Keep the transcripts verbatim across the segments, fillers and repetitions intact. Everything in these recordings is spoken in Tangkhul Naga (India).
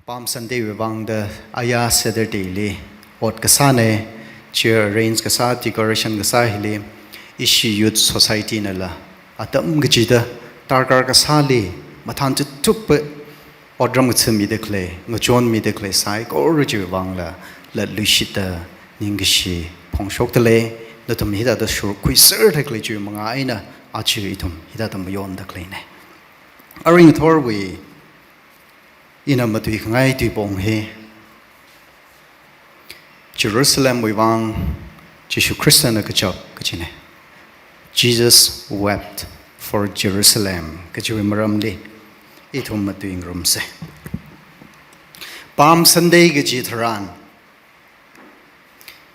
Palm Sunday wui vangda aya Saturday li ot kasāna, chair arrange kasā, decoration kasā hili ishi Youth Society nala atam kachida darkar kasāli mathān chitthuppa otram ngathāmida khalei, ngachonmida khalei saikora chiwui vangla latluishitta ningkashi phongshokdalei. Nathum hithāda shurkhuiserda khalei chiwui manga eina aja ithum hithāda mayonda khaleina. Arui ngathorwui ina matuikhangai tuipong hi Jerusalem wui vang Jishu Khristana kachap kachina. Jesus wept for Jerusalem kachiwui maramli ithum matuingarumsa. Palm Sunday kachi tharan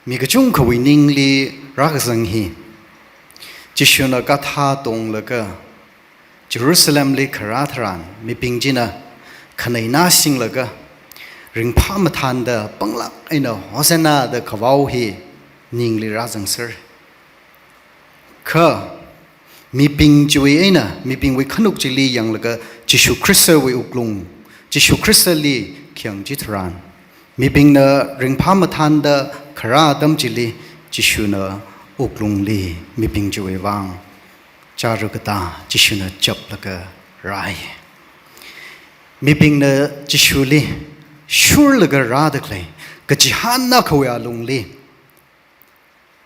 mi kachungkhawui ningli rākazang hi, Jishuna kathā tonglaga Jerusalemli kharā tharan mibing china khaneina singlaga ringphā mathānda panglāk eina Hosanna da kavao hi ningli rāzangser. Kha mibing chiwui eina, mibingwui khanuk chili yanglaga Jishu Khristawui wuklung, Jishu Khristali khayang chitharan, mibingna ringphā mathānda kharā atam chili Jishuna wuklungli mibing chiwui vang chara katā Jishuna chaplaga rāi. Mibingna Jishuli shurlaga rāda khalei kachihān akhawui alungli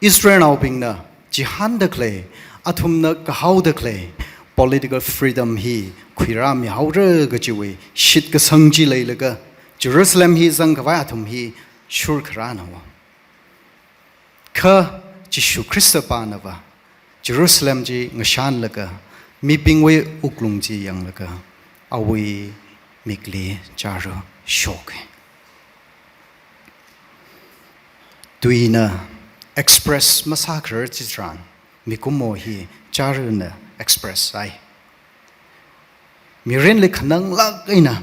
Israelnaobingna chihānda khalei, athumna kahaoda khalei political freedom hi khuirāmihaora kachiwui shitkasang chi leilaga Jerusalem hi zangkhavai athum hi shurkharānao. Kha Jishu Khrista panava Jerusalem chi ngashanlaga mibingwui wuklung chi yanglaga awui mikli chara shoka. Tuina express masākharar chitharan mikumo hi charana express sāi. Mirinli khananglāk eina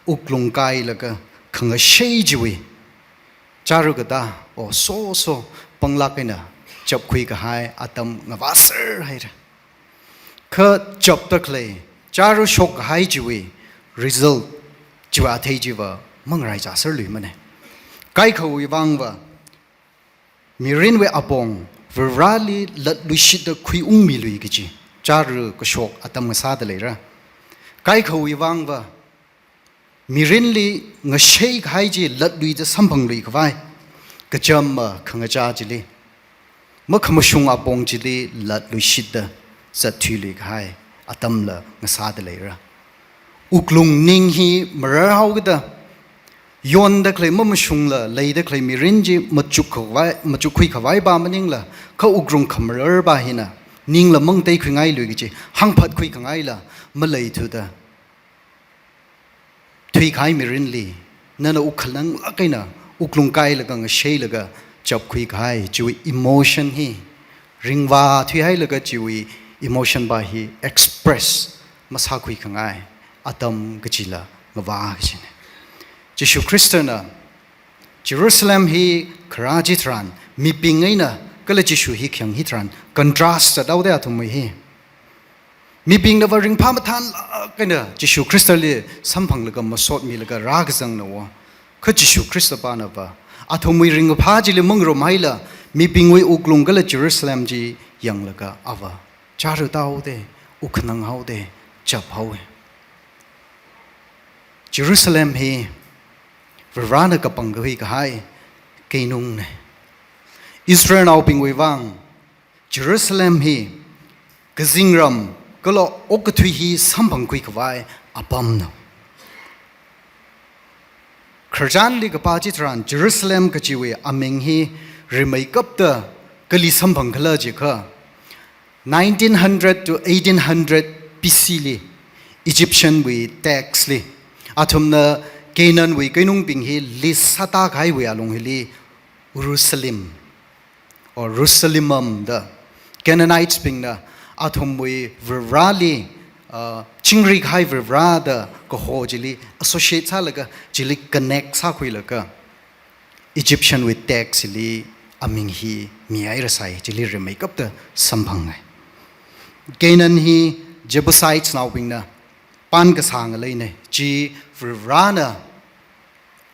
wuklung kailaga khangashei chiwui chara katā, o soso panglāk eina chapkhui kahai atam ngavāser haira. Kha chapda khalei, chara shokkahai chiwui result chiwui athei chiva mangaraichāserluimana. Kaikhawui vangva mirinwui apong Vareli latluishitta khuiungmilui kachi chara kashok atam ngasāda leira. Kaikhawui vangva mirinli ngashei kahai chi latluida samphangluikhavai, kacham makhangacha chili, makhamashung apong chili latluishitta zatthuiluikahai atamla ngasāda leira. Wuklung ning hi mararhaokida yonda khalei mamashungla leida khalei mirin chi machukkhavai, machukkhuikhavai pa maningla, kha wuklung khamararpa hina ningla mangateikhuingailui kachi, hāngphatkhui khangaila maleithuda thuikahai mirinli, nana wuk khananglāk eina wuklung kailaga ngasheilaga chapkhuikahai chiwui emotion hi, ringvā thuihailaga chiwui emotion pa hi express masākhuikhangai atam kachila ngavā kachina. Jishu Khristana Jerusalem hi kharā chitharan, mibing eina kala Jishu hi khayang hitharan contrast zathaoda athumwui hi. Mibingnava ringphā mathānlāk eina Jishu Khristali samphanglaga masotmilaga rākazangnao. Kha Jishu Khrista panava athumwui ringkaphā chili mangarumhaila, mibingwui wuklung kala Jerusalem chi yanglaga ava chara tāhaoda, wuk khananghaoda, chaphaowa. Jerusalem hi Varena kapangkhui kahai keinungna. Israelnaobingwui vang Jerusalem hi kazingram kala okathui hi samphangkhuikhavai apamna. Khararchanli kapā chitharan Jerusalem kachiwui aming hi rimeikapta kali samphangkhala jiakha, nineteen hundred to eighteen hundred B C li Egyptian wui text li athumna Canaan wui keinungbing hi list sātākahaiwui alung hili Urusalim or Rusalimam da Canaanites bingna athumwui Vareli, uh, chingri kahai Vare da kaho chili associate sālaga, chili connect sākhuilaga, Egyptian wui text li aming hi mihairasai, chili rimeikapta samphangngai. Canaan hi Jebusites naobingna pan kasā ngaleina, chi Varena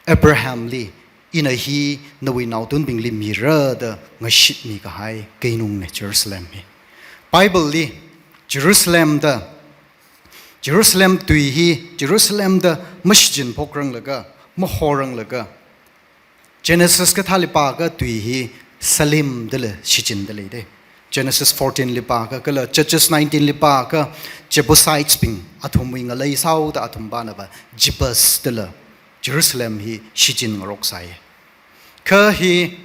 Abrahamli, ina hi nawui naotunbingli mira da ngashitmi kahai keinungne Jerusalem hi. Bibleli Jerusalem da, Jerusalem tui hi, Jerusalem da mashichin phokranglaga, mahoranglaga, Genesis kathāli pāakha tui hi Salem dala shichinda leide. Genesis fourteen li pāakha, kala Judges nineteen li pāakha, Jebusites bing, athumwui ngalei sāhaoda athum pānava Jebus dala Jerusalem hi shichin ngaroksai. Kha hi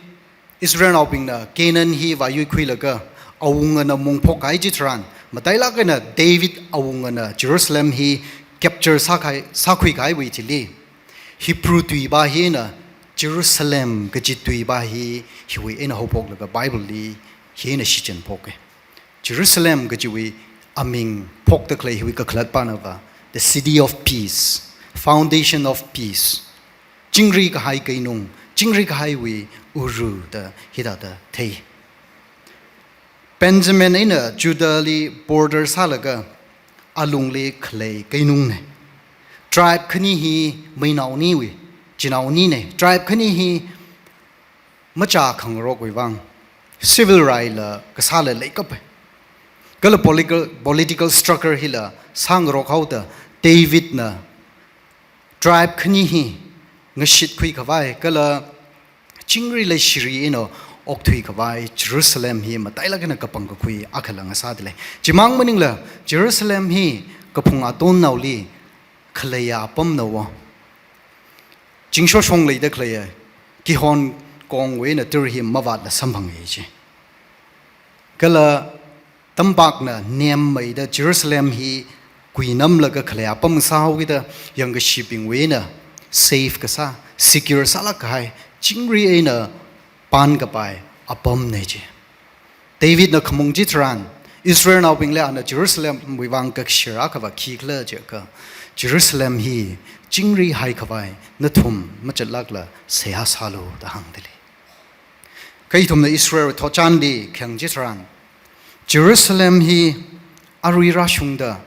Israelnaobingna Canaan hi vāyuikhuilaga awungana mungphok kahai chitharan, matailāk eina David awungana Jerusalem hi capture sākahai, sākhui kahaiwui thili, Hebrew tui pā hina Jerusalem kaji tui pā hi, hiwui eina haophoklaga Bibleli hina shichinphoke. Jerusalem kajiwui aming phokda khalei hiwui kakhalat pānava, the city of peace, foundation of peace. Chingri kahai keinung, chingri kahaiwui uru da hithāda thei. Benjamin eina Judahli border sālaga alungli khalei keinungne. Tribe khani hi meinaoniwui chinaonine. Tribe khani hi machā khangarokwui vang civil raila kasāla leikapai. Kala political, political struggle hila sāngarok haoda Davidna tribe khani hi ngashitkhui khavai, kala chingri leishiri eina okthui khavai Jerusalem hi matailāk eina kapangkakhui akhala ngasāda lei. Chimang maningla Jerusalem hi kaphung atonnaoli khaleiya apamna wo. Chingshong shong leida khaleiya, Gihon kongwui eina tur hi mavātla samphanga chi. Kala tampakna nemmeida Jerusalem hi kuinamlaga khalei apam sāhaokida yangkashibingwui eina safe kasā, secure sālāk kahai, chingri eina pānkapai apamne chi. Davidna khamung chitharan, Israelnaobingli ana Jerusalemwui vang kakashir akhava khikhala jiakha, Jerusalem hi chingri haikhavai nathum machatlākla seihā sālu da hāngda lei. Kha ithumna Israel thotchanli khayang chitharan, Jerusalem hi arui rāshungda,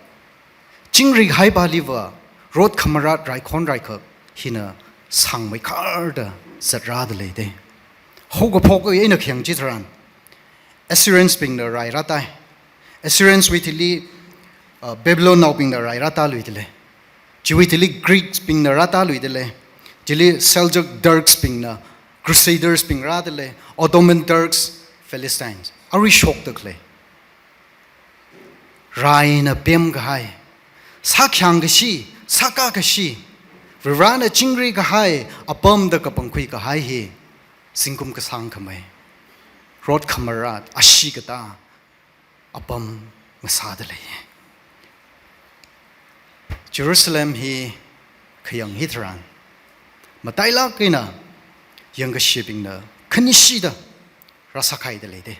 chingri haipāliva rot khamarat raikhon raikhak hina sangmeikharda zatrāda leide. Haokaphok eina khayang chitharan, Assyrians bingna rai rātai. Assyrians wui thili, uh, Babylonnaobingna rai rātāluida lei. Chiwui thili Greeks bingna rātāluida lei. Chili Seljuk Turks bingna, Crusaders bing rāda lei. Ottoman Turks, Philistines. Arui shokda khalei. Raina pemkahai, sākhayang kashi, sākā kashi, Varivarana chingri kahai apamda kapangkhui kahai hi zingkum kasāng khamei, rot khamarat, ashee katā apam ngasāda lei. Jerusalem hi khayang hitharan, matailāk eina yangkashibingna khanishida rāsākhaida leide.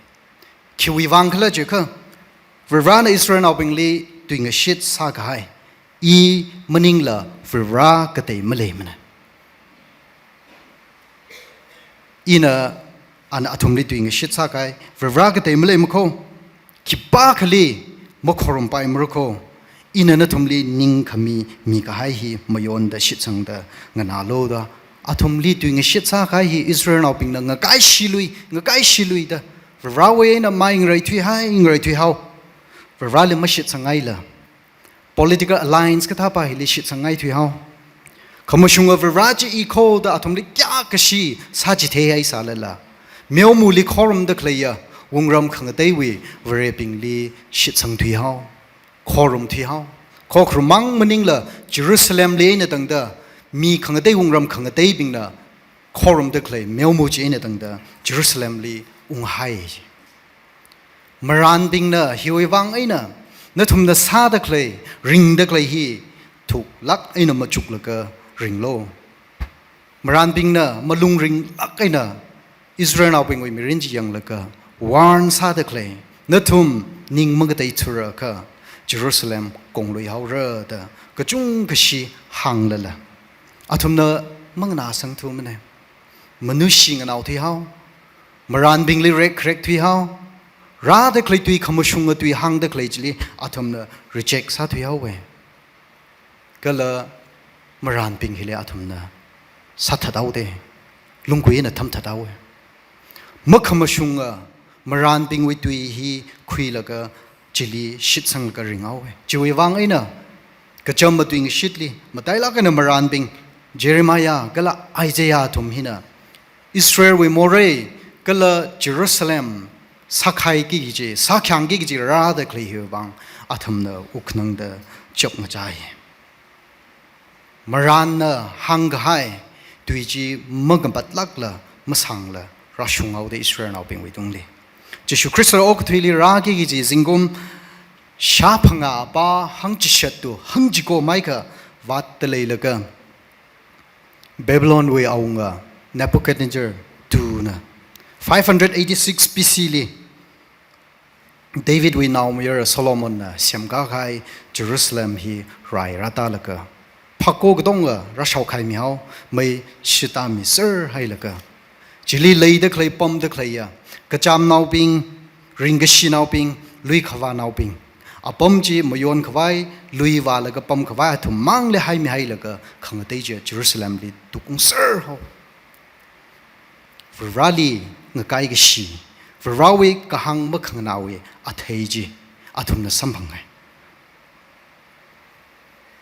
Khiwui vang khala jiakha, Varivarana Israelnaobingli tuingashit sākahai, i maningla Varivara katei maleimana. Ina ana athumli tuingashit sākahai, Varivara katei maleimana kho, khipākhali makhorumpaimara kho, ina nathumli ningkhami mikahai hi mayonda shitsangda nganālu da, athumli tuingashit sākahai hi Israelnaobingna ngakaishilui, ngakaishiluida, Varivarawui eina mai ngareithuihai, ngareithuihao. Varivarali mashitsanghaila, political alliance kathāpā hili shitsangngaithuihao. Khamashunga Varivara chi i kho da athumli kayākha kashi sāchitheihaisālala, meomali khorumda khaleiya wungram khangateiwui varebingli shitsangthuihao, khorumthuihao. Khokharumang maningla Jerusalemli eina tangda mi khangatei wungram khangateibingna khorumda khalei meomo chi eina tangda Jerusalemli unghai. Marānbingna hiwui vang eina nathumna sāda khalei, ringda khalei hi thuklāk eina machuklaga ringlu. Marānbingna malung ringlāk eina Israelnaobingwui mirin chi yanglaga warn sāda khalei, nathum ning mangateithurakha Jerusalem kongluihaora da kachungkha shi hānglala, athumna manganāsangthumana. Manushi nganaothuihao, marānbingli rekrekthuihao, rāda khalei tui, khamashunga tui hāngda khalei chili athumna reject sāthuihaowe. Kala marānbing hili athumna sāthathaoda, lunggui eina thamthathaowa. Makhamashunga marānbingwui tui hi khuilaga chili shitsanglaga ringhaowa. Chiwui vang eina kacham matuingashitli matailāk eina marānbing Jeremiah kala Isaiah athum hina Israelwui morei kala Jerusalem sākhaiki kaji, sākhyāngki kaji rāda khalei hiwui vang athumna wuknangda chapngachai. Marānna hāngkahai tui chi makapatlākla masangla rāshunghaoda Israelnaobingwui tungli. Jishu Khrista okathuili rāki kaji zingkum shāphangā apā hangchishat tu hangchiko maikha vātda leilaga Babylonwui awunga Nebuchadnezzar two na five hundred eighty-six B C li Davidwui naomayara Solomonna semkākahai Jerusalem hi rai rātālaga phako katonga rāshaokhaimihao, mei shitāmiserhailaga. Chili leida khalei pamda khaleiya kachamnaobing, ringkashinaobing, luikhavānaobing, apam chi mayonkhavai, luivālaga pamkhavai athum mangli haimihailaga khangatei chi Jerusalemli tukungserhao. Vareli ngakai kashi, Varewui kahāng makhanganāwui athei chi athumna samphanghai.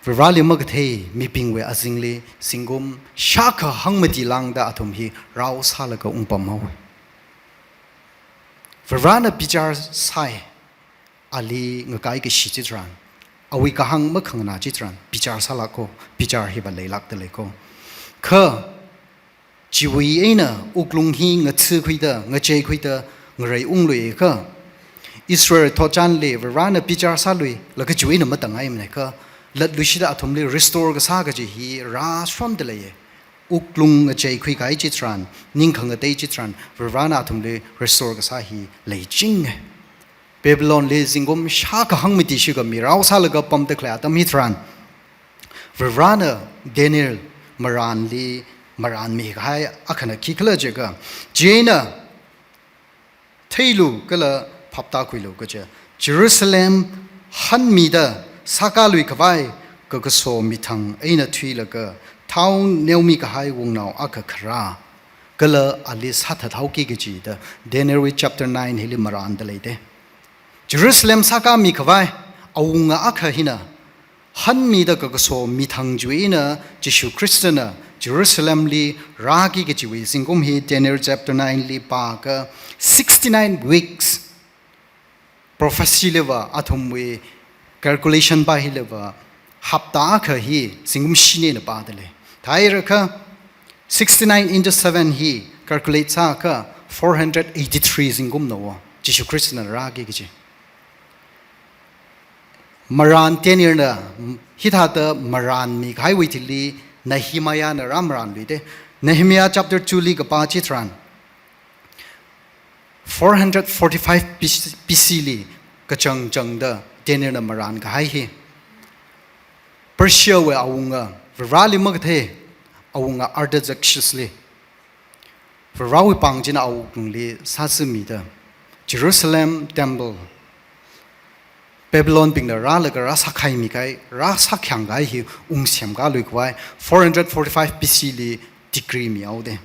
Vareli makathei mibingwui azingli zingkum shākha hangmati lāngda athum hi rao sālaga ungpamhaowa. Varena bichar sāi, ali ngakai kashi chitharan, awui kahāng makhanganā chitharan bichar sālāko, bichar hiva leilākda leiko. Kha chiwui eina wuklung hi ngathakhuida, ngacheikhuida ngareiungluiakha, Israel thotchanli Varena bichar sāluilaga chiwui eina matangaimana kha, latluishida athumli restore kasā kaji hi rāshonda leiya. Wuklung ngacheikhuikahai chitharan, ning khangatei chitharan, Varena athumli restore kasā hi leichinga. Babylonli zingkum shākha hangmati shikhami rao sālaga pamda khalei atam hitharan, Varena Daniel marānli marānmikahai akhana khikhala jiakha, chieina theilu kala phaptākhuilu kaja, Jerusalem hanmida sākāluikhavai kakaso mithang eina thuilaga thao neomikahai wungnao akha kharā kala ali sāthathaoki kajida Danielwui chapter nine hili marānda leida. Jerusalem sākāmikhavai awunga akha hina hanmida kakaso mithang chiwui eina Jishu Khristana Jerusalemli rāki kajiwui zingkum hi Daniel chapter nine li pākha sixty-nine weeks prophecy liva athumwui calculation pa hiliva hapta akha hi zingkum shinina pādalei. Thāhaira kha sixty-nine into seven hi calculate sākha four hundred eighty-three zingkumna o, Jishu Khristana rāki kaji. Marān Danielna hithāda marānmikahaiwui thili Nehemiahna rāmarānluida. Nehemiah chapter two li kapā chitharan, four hundred forty-five B C li kachangchangda Danielna marānkahai hi Persiawui awunga, Vareli makathei awunga Artaxerxesli, Varewui pāng china awuklungli sāzamida, Jerusalem temple Babylonbingna rālaga rāsākhaimikahai, rāsākhyāngkahai hi ungsemkāluikhavai four hundred forty-five B C li decree mihaoda.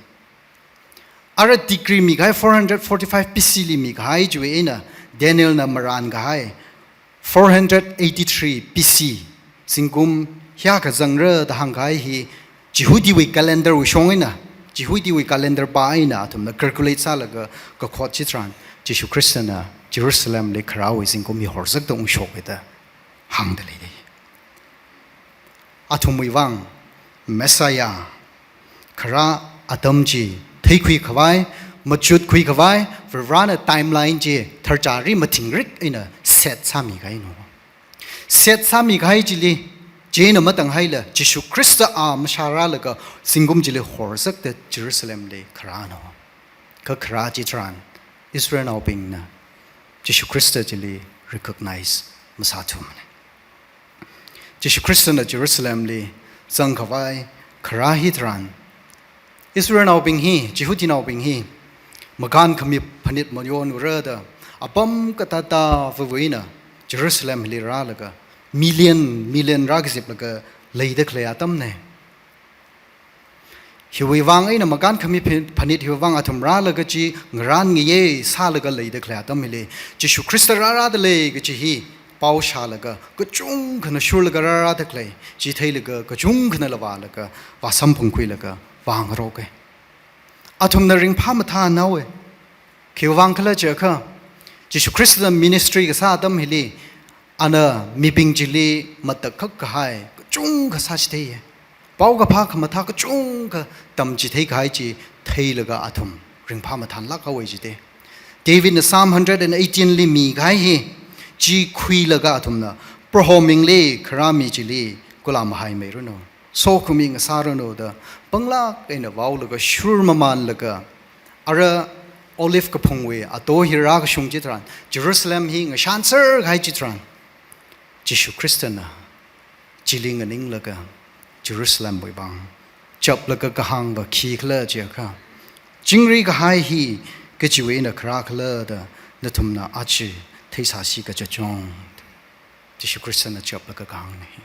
Ara decree mikahai four hundred forty-five B C li mikahai chiwui eina Danielna marānkahai four hundred eighty-three B C, zingkum hiyākha zangra da hāngkahai hi Jihudiwui calendarwui shong eina, Jihudiwui calendar pa eina athumna calculate sālaga kakhot chitharan, Jishu Khristana Jerusalemli kharāwui zingkum hi horzakda ungshoka da hāngda leida. Athumwui vang Messiah kharā atam chi theikhuikhavai, machutkhuikhavai, Varena timeline chi tharchari mathingrik eina set sāmikahaina. Set sāmikahai chili, chieina matanghaila, Jishu Khrista a mashārālaga zingkum chili horzakda Jerusalemli kharāna. Kha kharā chitharan, Israelnaobingna Jishu Khrista chili recognize masāthumana. Jishu Khristana Jerusalemli zangkhavai kharā hitharan, Israelnaobing hi, Jihudinaobing hi, makānkhami phanit mayonrada, apam katātāvawui eina Jerusalemli rālaga, million, million rākaziplaga leida khalei atamna. Hiwui vang eina makankhami phi-, phanit hiwui vang athum rālaga chi ngarān ngaye sālaga leida khalei atam hili, Jishu Khrista rārada lei kachi hi pao shālaga kachungkhana shurlaga rārada khalei chi theilaga kachungkhanala vālaga vāsamphangkhuilaga vāngaroke. Athumna ringphā mathānhaowe. Khiwui vang khala chiakha, Jishu Khristana ministry kasā atam hili, ana mibing chili matakhak kahai kachungkha sāchitheiye. Paokaphā khamathā kachungkha tamchithei kahai chi theilaga athum ringphā mathānlāk haowe jite. Davidna Psalm hundred and eighteen li mikahai hi chi khuilaga athumna Proho mingli kharā mi chili kula mahaimeiranu, sokhami ngasāranu da panglāk eina vaolaga shur mamānlaga, ara Olive kaphungwui ato hi rākashung chitharan, Jerusalem hi ngashanser kahai chitharan, Jishu Khristana chili nganinglaga Jerusalemwui vang chaplaga kahāngva khikhala chiakha, chingri kahai hi kachiwui eina kharā khala da nathumna aja theisāsi kachachong. Jishu Khristana chaplaga kahāngna hi.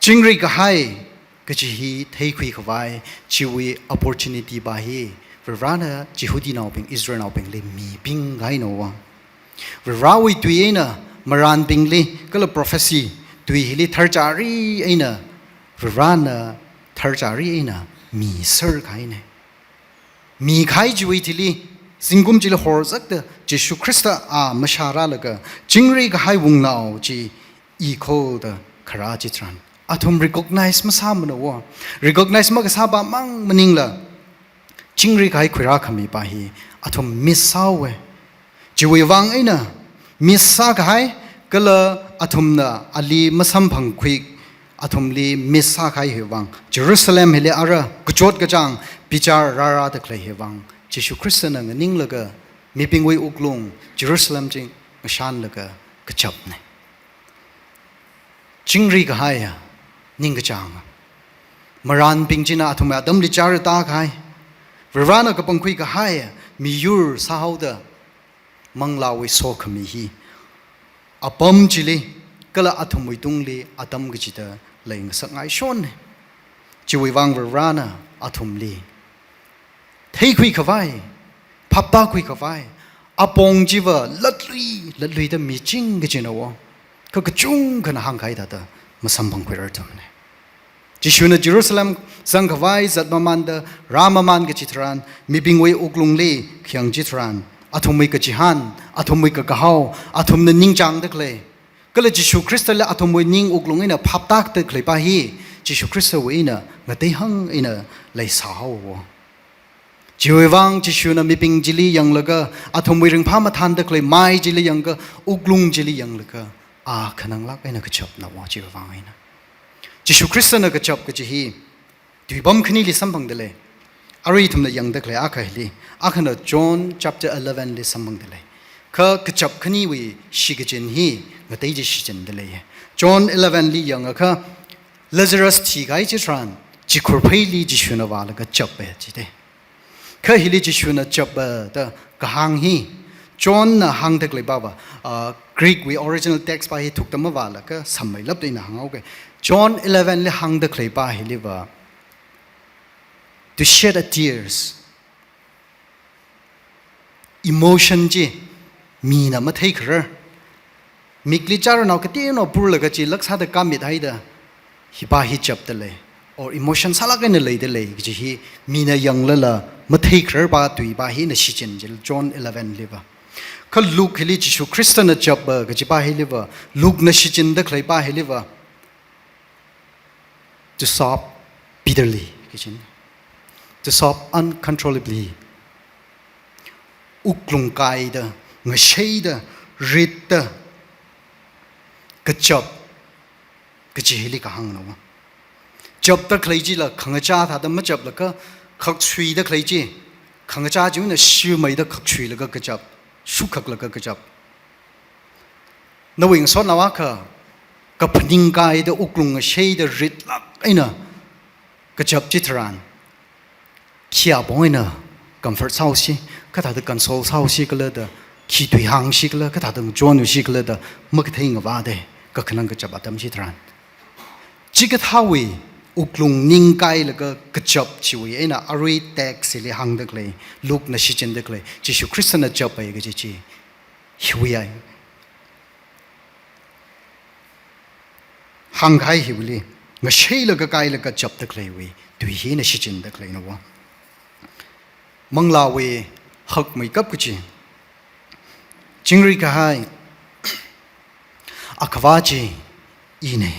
Chingri kahai kachi hi theikhui khavai chiwui opportunity pa hi Varivarana Jihudinaobing, Israelnaobingli miping kahaina. Varivarawui tui eina marānbingli kala prophecy tui hili tharchari eina Varivarana tharchari eina miser kahaina. Mikahai chiwui thili, zingkum chili horzakta Jishu Khrista a mashārālaga, chingri kahai wungnao chi ikho da kharā chitharan, athum recognize masāmana. Recognize makasā pa mang maningla, chingri kahai khuirākhami pa hi athum miss sāhaowe. Chiwui vang eina miss sākahai, kala athumna ali masamphangkhui, athumli miss sākahai hiwui vang, Jerusalem hili ara kachot kachāng bichar rārada khalei hiwui vang, Jishu Khristana nganinglaga mibingwui wuklung Jerusalem chi ngashanlaga kachapna. Chingri kahaiya ningkachānga. Marānbing china athumwui atamli chara tākahai, Varivarana kapangkhui kahaiya miyur sāhaoda manglāwui sokhami hi apam chili kala athumwui tungli atam kachida leingasakngaishonna. Chiwui vang Varivarana athumli theikhui khavai, phaptākhui khavai, apong chiva latlui latluida miching kachina. Kha kachungkhana hāngkahai thāda masamphangkhuirarthumna. Jishuna Jerusalem zangkhavai zat mamānda rā mamān kachitharan, mibingwui wuklungli khayang chitharan, athumwui kachihān, athumwui kakahao, athumna ningchāngda khalei, kala Jishu Khristali athumwui ning wuklung eina phaptākda khalei pa hi, Jishu Khristawui eina ngateihāng eina leisāhaowa. Chiwui vang Jishuna mibing chili yanglaga, athumwui ringphā mathānda khalei mai chili yanglaga, wuklung chili yanglaga, a khananglāk eina kachapna. Chiwui vang eina Jishu Khristana kachap kachi hi tuipam khanili samphangda lei. Arui ithumna yangda khalei akha hili, akhana John chapter eleven li samphangda lei. Kha kachap khaniwui shikachin hi ngatei chi shichinda lei. John eleven li yangakha, Lazarus thikahai chitharan, chikhurpheili Jishuna vālaga chapa jite. Kha hili Jishuna chapa da kahāng hi, Johnna hāngda khalei pava, ah, Greek wui original text pa hi thukta mavālaga sammeilapta ina hānghaoke. John eleven li hāngda khalei pa hiliva, to shed a tears. Emotion chi mina matheikharar, mikli charanao kateonao purlaga chi laksāda kamit haida, hi pa hi chapda lei, or emotion sālāk eina leida lei kachi hi mina yanglala matheikharar pa tui pa hina shichin jila John eleven liva. Kha Luke hili Jishu Khristana chapa kachi pa hiliva, Lukena shichinda khalei pa hiliva, to sob bitterly kachin. To sob uncontrollably. Wuklung kaida, ngasheida, ritta kachap kachi hili kahāngna. Chapda khalei chila khangachā thāda machaplaga, khaksuida khalei chi, khangachā china shimeida khaksuilaga kachap, shukhaklaga kachap. Nawui ngasotnao akha kaphaning kaida, wuklung ngasheida, ritlāk eina kachap chitharan, khi apong eina comfort sāhaosi, kathāda console sāhaosi khala da, khi tui hāngsi khala, kathāda ngachonsi khala da makathei ngavāda, kakhanang kachap atam chitharan, chikathāwui wuklung ningkailaga kachap chiwui eina arui text hili hāngda khalei, Luke na shichinda khalei, Jishu Khristana chappai kaji chi hiwui ai. Hāngkahai hiwuili, ngasheilaga kailaga chapda khaleiwui tui hina shichinda khaleina va. Manglāwui hakmeikap kachi. Chingri kahai Akhavā chi ina,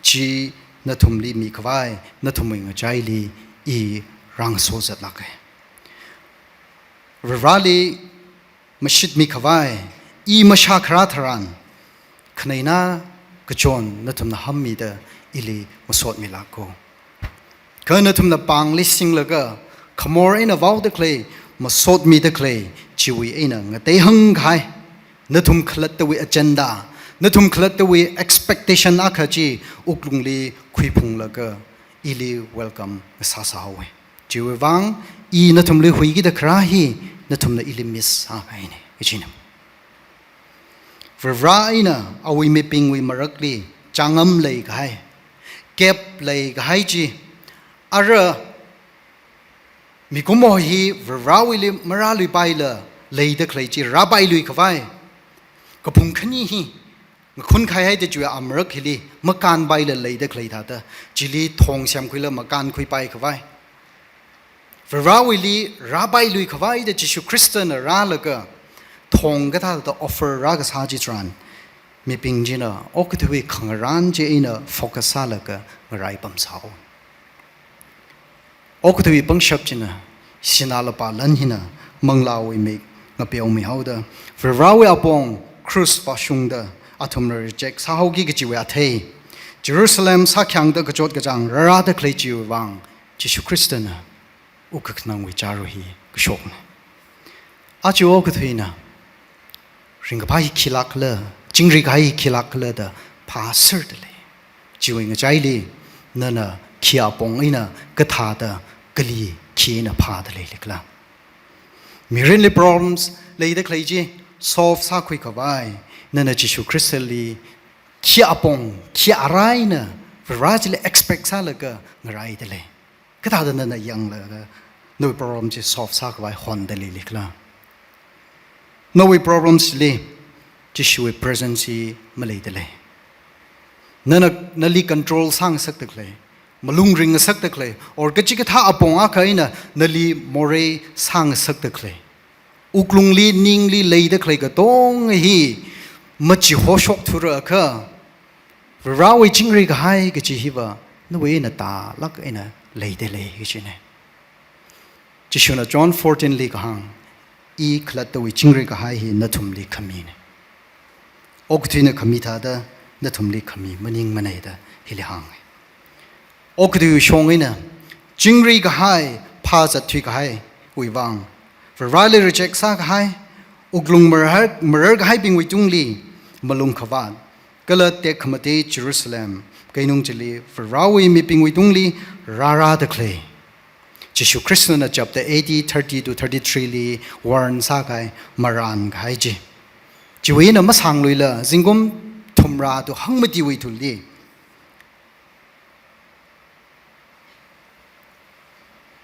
chi nathumli mikhavai, nathumwui ngachaili i rāngaso zatlāka. Varivarāli mashitmikhavai, i mashākharā tharan, khaneina kachon nathumna hammida ili masotmilāka. Kha nathumna pāngli singlaga, khamor eina vaoda khalei, masotmida khalei, chiwui eina ngateihāng kahai, nathum khalattawui agenda, nathum khalattawui expectation akha chi wuklungli khuiphunglaga, ili welcome ngasāsāhaowa. Chiwui vang, i nathumli huikida kharā hi, nathumna ili miss sākahaina, kachina. Varivarā eina awui mibingwui marakli changam leikahai, gap leikahai chi, ara mikumo hi Varivarāwuili marāluipaila leida khalei chi rāpailuikhavai kaphung khani hi ngakhun khaihaida chiwui amarak hili makānpaila leida khalei thāda, chili thong semkhuila makānkhuipaikhavai. Varivarāwuili rāpailuikhavaida Jishu Khristana rālaga thong kathāda offer rākasā chitharan, mibing china okathuiwui khangarān chi eina focus sālaga ngaraipamsāhaowa. Okathuiwui pangshap china, sinā lapā lan hina manglāwui mik ngapeomihaoda, Varivarāwui apong cross vāshungda athumna reject sāhaoki kachiwui athei, Jerusalem sākhayāngda kachot kachāng rārāda khalei chiwui vang, Jishu Khristana wukkhanangwui chāra hi kashokna. Aja okathuina ringkaphā hi khilākla, chingri kahai hi khilākla da phāserda lei. Chiwui ngachaili nana khi apong eina kathāda, kali khi eina phāda leili khala? Mirinli problems leida khalei chi solve sākhuikhavai, nana Jishu Khristali khi apong, khi ara eina Varivarā chili expect sālaga ngaraida lei. Kathāda nana yanglaga nawui problem chi solve sākhavai honda leili khala? Nawui problems li Jishuwui presence hi maleida lei. Nana nali control sāngasakda khalei, malung ringngasakda khalei, or kachikathā apong akha eina nali morei sāngasakda khalei, wuklungli ningli leida khalei katonga hi machihoshokthura akha, Varivarāwui chingri kahai kachi hiva nawui eina tālāk eina leida lei kachina. Jishuna John fourteen li kahāng, i khalattawui chingri kahai hi nathumli khamina. Okathuina khami thāda nathumli khami maningmana da hili hānga. Okathui shong eina chingri kahai, phāzat thuikahaiwui vang, Varivarāli reject sākahai, wuklung marar, marar kahaibingwui tungli malung khavāt, kala tekhamatei Jerusalem keinung chili Varivarāwui mibingwui tungli rārāda khalei, Jishu Khristana chapter A D thirty to thirty-three li warn sākahai marān kahai chi, chiwui eina masāngluila zingkum thumrā to hangmatiwui thuli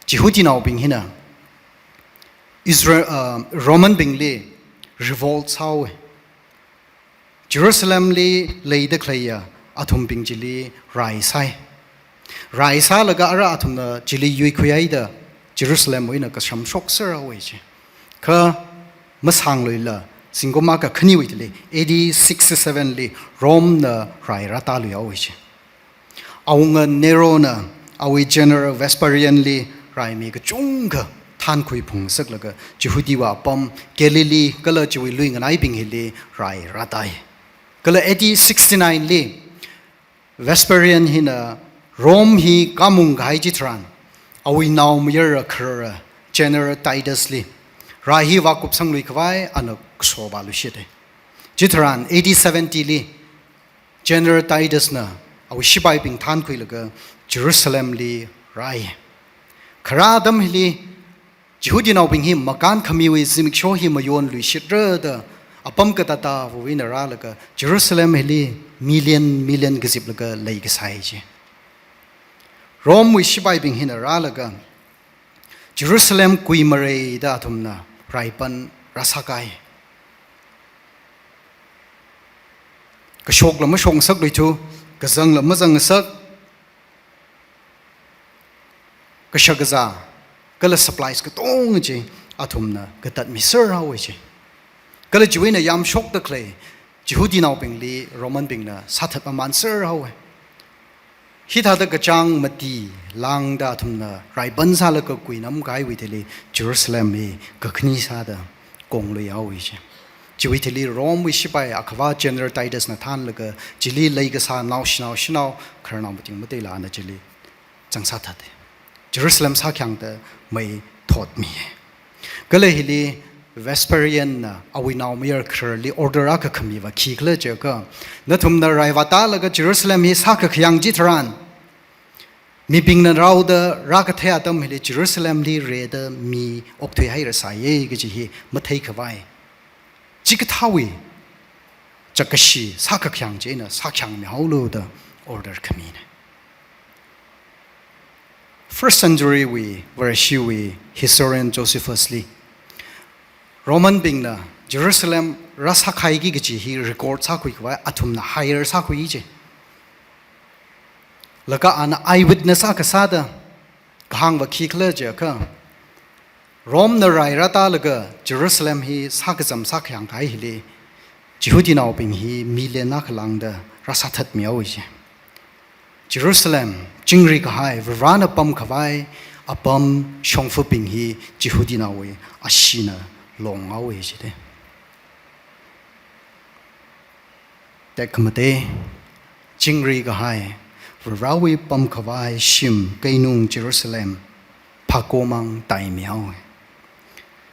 Jihudinaobing hina Israel, uh, Roman bingli revolt sāhaowa. Jerusalemli leida khaleiya athumbing chili rai sāi. Rai sālaga ara athumna chili yuikhuihaida Jerusalemwui eina kashamshok serhaowa chi. Kha masāngluila zingkum akha khaniwui thili, A D sixty-seven li Rome na rai rātāluihaowa chi. Awunga Nero na awui General Vespasian li raimi kachungkha thankhui phungsaklaga Jihudiwui apam Galilee kala chiwui lui nganaibing hili rai rātāi. Kala A D sixty-nine li Vespasian hina Rome hi kamung kahai chitharan, awui naomayara kharara General Titus li rai hi vākupsangluikhavai ana kaso vāluishita. Chitharan A D seventy li General Titus na awui shipaibing thankhuilaga Jerusalemli rai. Kharā atam hili Jihudinaobing hi makānkhamiwui zimiksho hi mayonluishitra da apam katātāwui eina rālaga Jerusalem hili million million kaziplaga leikasai chi. Romewui shipaibing hina rālaga Jerusalem kuimareida athumna raipan rāsākai. Kashokla mashokngasakluithu, kazangla mazangngasak, kashakazā, kala supplies katonga chi athumna katatmiser haowa chi. Kala chiwui eina yamshokda khalei Jihudinaobingli Romanbingna sāthat mamanser haowa. Hithāda kachāng mati lāngda athumna raipan sālaga kuinamkahaiwui thili Jerusalem hi kakhani sāda konglui haowa chi. Chiwui thili Romewui shipai akhava General Titusna thānlaga chili leikasā naoshinao shanao khararnao mating mateilana chili zangsāthata. Jerusalem sākhayangda mei thotmi. Kala hili Vespasianna awui naomayara khararli order akha khamiva khikhala jiakha, nathumna rai vātālaga Jerusalem hi sākakhayang chitharan, mibingna raoda rākathei atam hili Jerusalemli rida mi okthuihairasāya kaji hi matheikhavai, chikathāwui chakkashi sākakhayang chieina sākhayangmihaolu da order khamina. First century wui Vareshiwui historian Josephusli Romanbingna Jerusalem rāsākhaiki kaji hi record sākhuikhavai athumna hire sākhui chi. Laga ana eyewitness akha sāda kahāngva khikhala jiakha, Romena rai rātālaga Jerusalem hi sākazam sākhayangkahai hili Jihudinaobing hi million akha lāngda rāsāthatmihaowa chi. Jerusalem, chingri kahai, Varena pamkhavai apam shongfabing hi Jihudinaowui asheena longhaowa chida. Tekhamatei, chingri kahai, Varewui pamkhavai shim keinung Jerusalem, phako mang taimihaowa.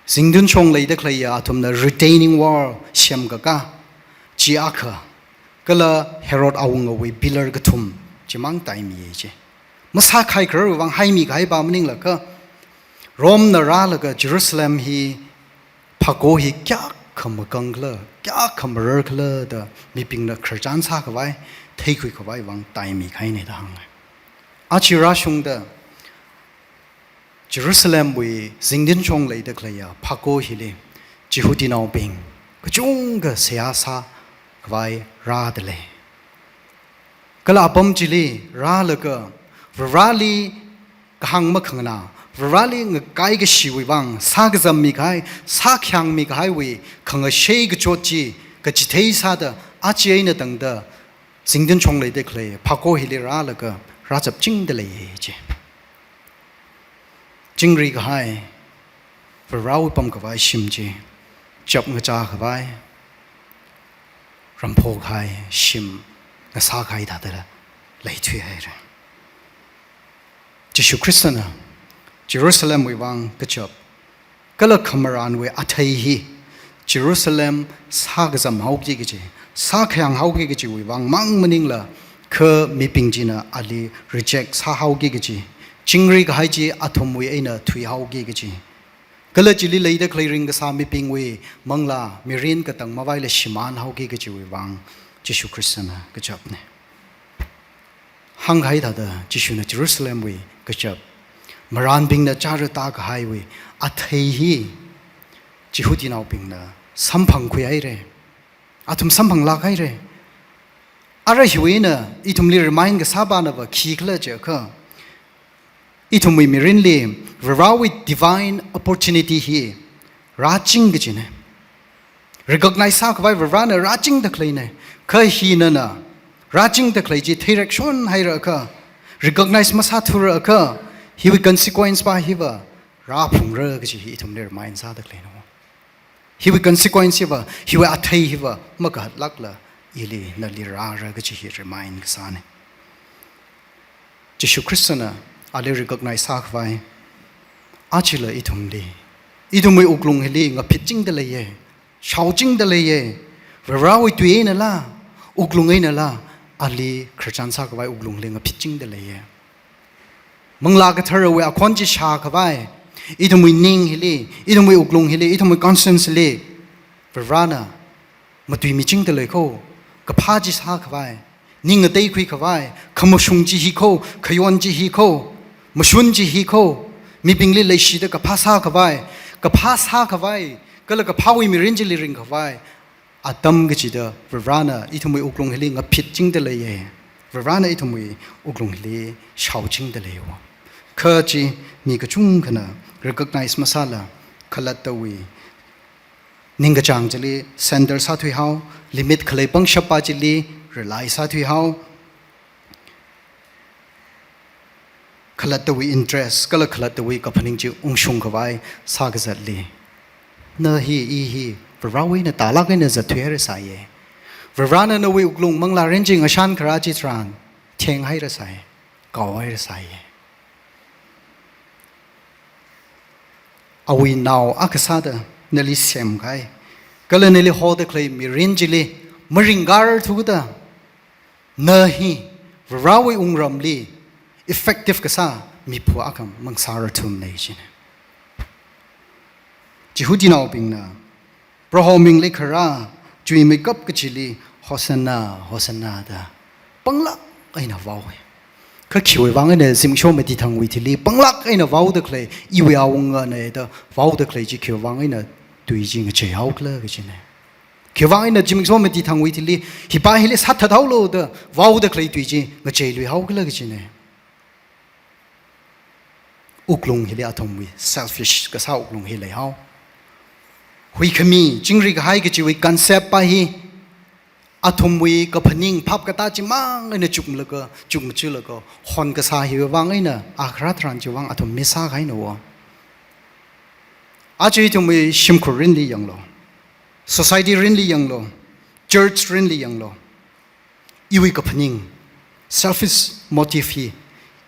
Zingtunshong leida khaleiya athumna retaining wall semkaka, chi akha, kala Herod awungawui pillar kathum chimang taimiya chi. Masākhaikhararwui vang haimikahaipa maninglaga, Romena rālaga Jerusalem hi phako hi kayākha makangkhala, kayākha mararkhala da mibingna khararchan sākhavai, theikhuikhavai vang taimikahaina da hānga. Aja rāshungda Jerusalemwui zingtunshong leida khaleiya phako hili Jihudinaobing kachungkha seihā sākhavai rādalei. Kala apam chili rālaga Vareli kahāng makhanganā, Vareli ngakai kashiwui vang sākazammi kahai, sākhayangmi kahaiwui khangashei kachot chi kachithei sāda aja eina tangda zingtunshong leida khalei phako hili rālaga rāchapchingda leiya chi. Chingri kahai, Varewui pamkhavai shim chi chapngachā khavai, ramphokahai shim ngasākahai thāda leithuihaira. Jishu Khristana Jerusalemwui vang kachap kala khamarānwui athei hi Jerusalem sākazamhaoki kaji, sākhayanghaoki kajiwui vang mang maningla, kha mibing china ali reject sāhaoki kaji, chingri kahai chi athumwui eina thuihaoki kaji, kala chili leida khalei ringkasā mibingwui manglā mirin katang mavaila shimānhaoki kajiwui vang Jishu Khristana kachapna. Hāngkahai thāda Jishuna Jerusalemwui kachap, marānbingna chara tākahaiwui athei hi Jihudinaobingna samphangkhuihaira. Athum samphanglāk haira. Ara hiwui eina ithumli remind kasāpanava khikhala jiakha, ithumwui mirinli Varewui divine opportunity hi rāching kajina. Recognize sākhavai Varena rāchingda khaleina. Kha hina na rāchingda khalei chi theirekshon hairakha, recognize masāthurakha, hiwui consequence pa hiva rāphungra kaji hi ithumli remind sāda khaleina. Hiwui consequence hiva, hiwui athei hiva makahatlākla ili nali rāra kaji hi remind kasāna. Jishu Khristana ali recognize sākhavai, ajala ithumli, ithumwui wuklung hili ngaphitchingda leiya, shaochingda leiya, Varewui tui einala, wuklung einala, ali khararchan sākhavai wuklungli ngaphitchingda leiya. Manglā Katharawui akhon chi shākhavai, ithumwui ning hili, ithumwui wuklung hili, ithumwui conscience li, Varena matuimichingda lei kho, kaphā chi sākhavai, ning ngateikhui khavai, khamashung chi hi kho, khayon chi hi kho, mashun chi hi kho, mibingli leishida kaphā sākhavai, kaphā sākhavai, kala kaphāwui mirin chili ringkhavai atam kachida Varivarana ithumwui wuklung hili ngaphitchingda leiya. Varivarana ithumwui wuklung hili shaochingda leiya. Kha chi mi kachungkhana recognize masāla khalattawui ningkachāng chili surrender sāthuihao, limit khalei pangshappa chili rely sāthuihao, khalattawui interest kala khalattawui kaphaning chi ungshung khavai sākazatli, na hi, i hi Varivarawui eina tālāk eina zatthuihairasai. Varivarana nawui wuklung manglārin chi ngashan kharā chitharan thenghairasai, kaohairasai. Awui nao akha sāda nali semkahai kala nali hoda khalei mirin chili maringkar thuda, na hi Varivarawui wungramli effective kasā miphu akha mang sāra thumna china. Jihudinaobingna Proho mingli kharā chuimeikap kachili Hosanna, Hosanna da panglāk eina vaowa. Kha khiwui vang eina zimiksho mati thangwui thili panglāk eina vaoda khalei, iwui awungana da vaoda khalei chi khiwui vang eina tui chi ngacheihaokhala kachina. Khiwui vang eina zimiksho mati thangwui thili hipa hili sāthathaolu da vaoda khalei tui chi ngacheiluihaokhala kachina. Wuklung hili athumwui selfish kasā wuklung hi leihao. Huikhami, chingri kahai kachiwui concept pa hi athumwui kaphaning phap katā chimang eina chukmalaga, chukmajalaga hon kasā hiwui vang eina, a kharā tharan chiwui vang athum miss sākahaina wo. Aja ithumwui shimkhur rinli yanglu, society rinli yanglu, church rinli yanglu. Iwui kaphaning, selfish motive hi,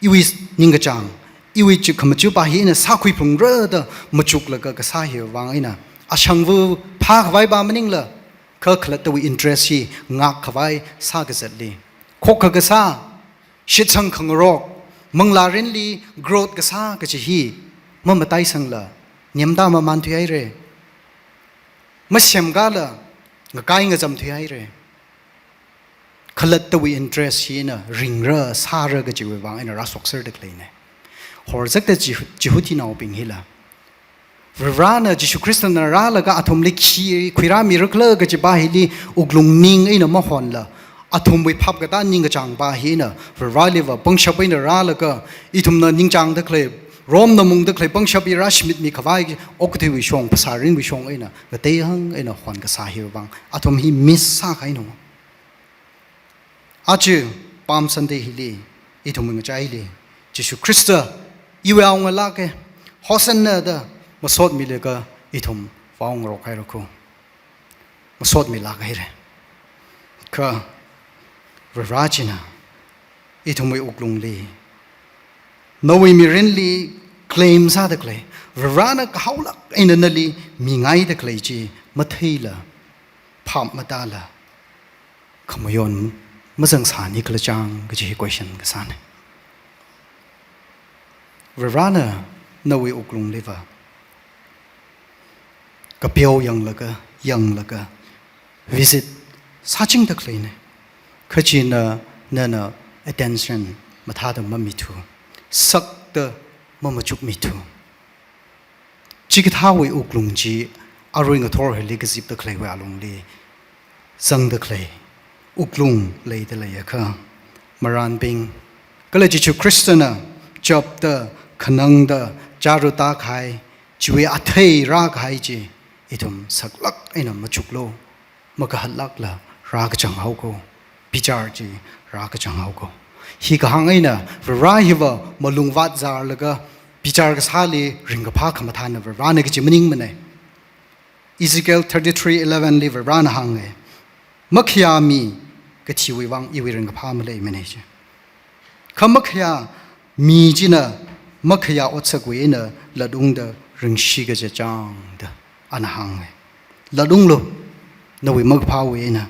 iwui ningkachāng, iwui chikhamachapa hina sākhuiphungra da machuklaga kasā hiwui vang eina, ashangva phākhavai pa maningla, kha khalattawui interest hi ngakkhavai sākazatli, khokkha kasā, shitsang khangarok, manglārinli growth kasā kachi hi mamataisangla, nyamda mamānthuihaira. Masemkala, ngakai ngazamthuihaira. Khalattawui interest hina ringra, sāra kachiwui vang eina rāshokserda khaleina. Horzakta Jihu-, Jihudinaobing hila, Varivarana Jishu Khristana rālaga athumli khi khuirāmirakhala kachipa hili wuklung ning eina mahonla, athumwui phap katā ningkachāngpa hina Varivaraliva pangshap eina rālaga, ithumna ningchāngda khalei, Rome na mungda khalei pangshap hi rāshimitmi khavai okathuiwui shong, phasārinwui shong eina ngateihang eina hon kasā hiwui vang athum hi miss sākahaina. Aja Palm Sunday hili, ithum ngachaili, Jishu Khrista iwui awunga lāka, Hosanna da masotmilaga ithum vaongarok haira kho. Masotmilāk haira. Kha Varivara china ithumwui wuklungli, nawui mirinli claim sāda khalei, Varivarana kahaolāk eina nali mingaida khalei chi matheila, phap matāla, khamayon mazangsāni khala chang kaji hi question kasāna. Varivarana nawui wuklungliva kapeo yanglaga, yanglaga, visit sāchingda khaleina. Kha china nana attention mathāda mamithu, sakda mamachukmithu. Chikathāwui wuklung chi arui ngathor hili kazipda khaleiwui alungli zangda khalei wuklung leida leiakha, marānbing, kala Jishu Khristana chapda, khanangda, chāra tākahai, chiwui athei rākahai chi ithum saklāk eina machuklu, makahatlākla rākachang haokho, bichar chi rākachang haokho. Hi kahāng eina Varivara hiva malung vātzarlaga bichar kasāli ringkaphā khamathāna Varivarana kaji maningmana. Ezekiel thirty-three eleven li Varivarana hānga, makhayā mi kathiwui vang iwui ringkaphā maleimana chi. Kha makhayā mi china makhayā otsakwui eina latungda ringshi kaja chang da ana hānga. Latunglu, nawui makaphāwui eina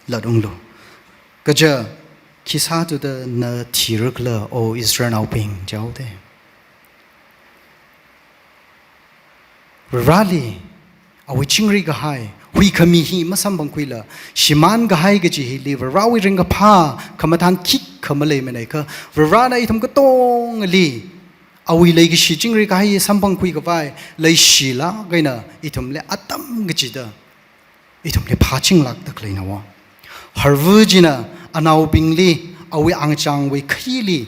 latunglu. Kaja khisāthuda na thirakhala, O Israelnaobing, jihaoda. Varivarali, awui chingri kahai, huikhami hi masamphangkhuila, shimānkahai kaji hili Varewui ringkaphā khamathān khikha maleimanei kha, Varena ithum katongali awui leikashi chingri kahai samphangkhui khavai leishilāk eina ithumli atam kachida ithumli phāchinglākda khaleina wo. Harva china anaobingli awui angachāngwui khayili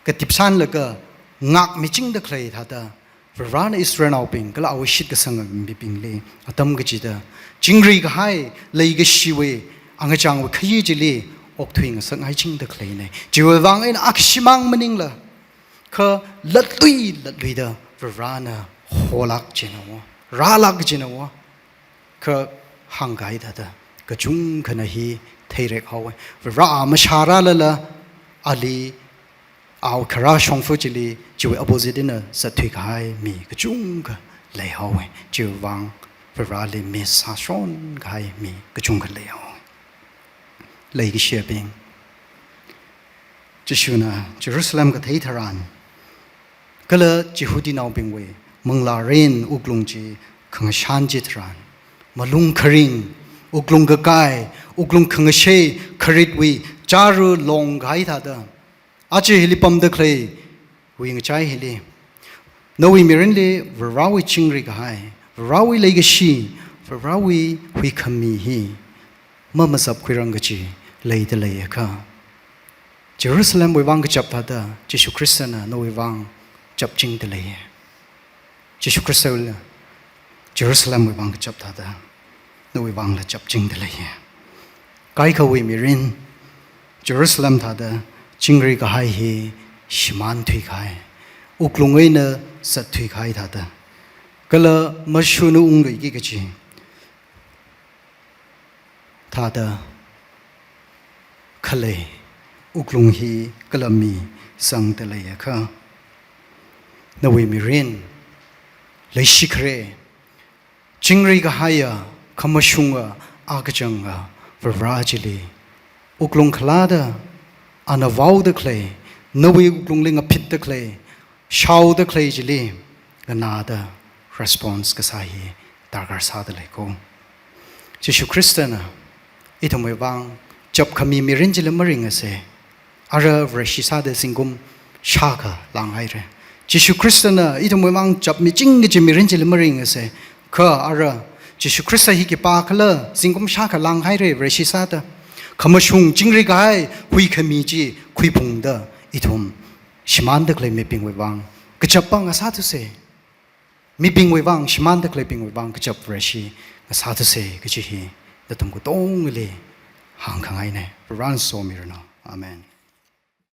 katipsanlaga ngākmichingda khalei thāda, Varena Israelnaobing kala awui shitkasanga mibingli atam kachida chingri kahai leikashiwui angachāngwui khayi chili okthuingasakngaichingda khaleinei. Chiwui vang eina akhashimang maningla, kha latlui latluida Varena holāk china wo, rālāk china wo. Kha hāngkahai thāda kachungkhana hi theirek haowe. Vare mashārālala, ali awui kharā shongfa chili chiwui opposite eina zatthui kahai mi kachungkha leihaowe. Chiwui vang Vareli miss sāshon kahai mi kachungkha leihaowe. Leikashiyabing, Jishuna Jerusalem kathei tharan, kala Jihudinaobingwui manglārin wuklung chi khangashan chitharan, malung kharing, wuklung kakai, wuklung khangashei kharitwui chāra longkahai thāda, aja hili pamda khaleiwui ngachai hili, nawui mirinli Varewui chingri kahai, Varewui leikashi, Varewui huikhami hi mamazapkhuirang kaji leida leiakha, Jerusalemwui vang kachap thāda Jishu Khristana nawui vang chapchingda leiye. Jishu Khristala Jerusalemwui vang kachap thāda nawui vangla chapchingda leiye. Kaikhawui mirin Jerusalem thāda chingri kahai hi shimānthui kahai, wuklung eina zatthui kahai thāda, kala mashuna ungluiki kaji thāda khalei wuklung hi kala mi zangda leiakha, nawui mirin, leishi khare, chingri kahaiya, khamashunga, akachanga Vare chili wuklung khalada, ana vaoda khalei, nawui wuklungli ngaphitda khalei, shaoda khalei chili nganāda response kasā hi darkar sāda lei ko. Jishu Khristana ithumwui vang chapkhami mirin chili maringase. Ara Vareshi sāda zingkum shākha langhaire. Jishu Khristana ithumwui vang chapmiching kaji mirin chili maringase. Kha ara Jishu Khrista hi khipākhala zingkum shākha langhaire Vareshi sāda. Khamashung chingri kahai huikhami chi khuiphungda ithum shimānda khalei mibingwui vang kachap pa ngasāthuse. Mibingwui vang, shimānda khaleibingwui vang kachap Vareshi ngasāthuse kaji hi nathum katongali hāngkhangaine. Varena somiranu. Amen.